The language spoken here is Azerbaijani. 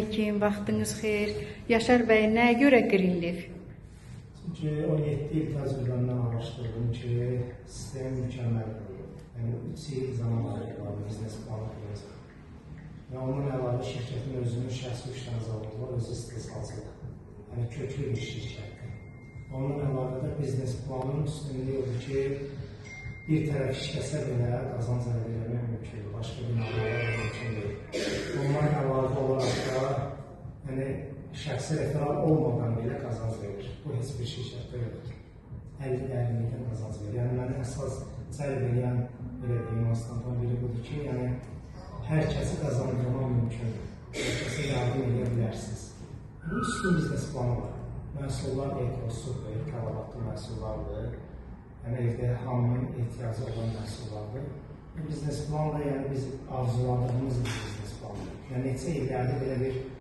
Kim, vaxtınız xeyir. Yaşar bəy, nəyə görə Greenleaf? Çünki 17 il təcrübəmdən araşdırdım ki, sistem mükəmməldir. Yəni 3 il zaman ayırdılar biznes planı quracaq. Və ondan əlavə şirkətin özünün şəxsi 3 dənə zavodu var, özü istehsalçıdır. Yəni köklü bir şirkətdir. Ondan əlavə də biznes planının üstünlüyü odur ki, bir tərəf işləsə belə qazanc əldə etmək mümkündür. Başqa binalarda mümkün deyil. Ondan əlavə olaraq da yəni şəxsi referal olmadan belə qazanc verir. Bu heç bir şirkətdə yoxdur. 50 dərinlikdən qazanc verir. Yəni məni əsas cəlb edən belə deyim, nüanslardan biri budur ki, yəni hər kəsi qazandırmaq mümkündür. Hər kəsə yardım edə bilərsiniz. Bu üstün biznes planı var. Məhsullar eko, super, tələbatlı məhsullardır. Yəni evdə hamının ehtiyacı olan məhsullardır. Bu biznes plan da yəni biz arzuladığımız bir biznes planıdır. Yəni neçə illərdir belə bir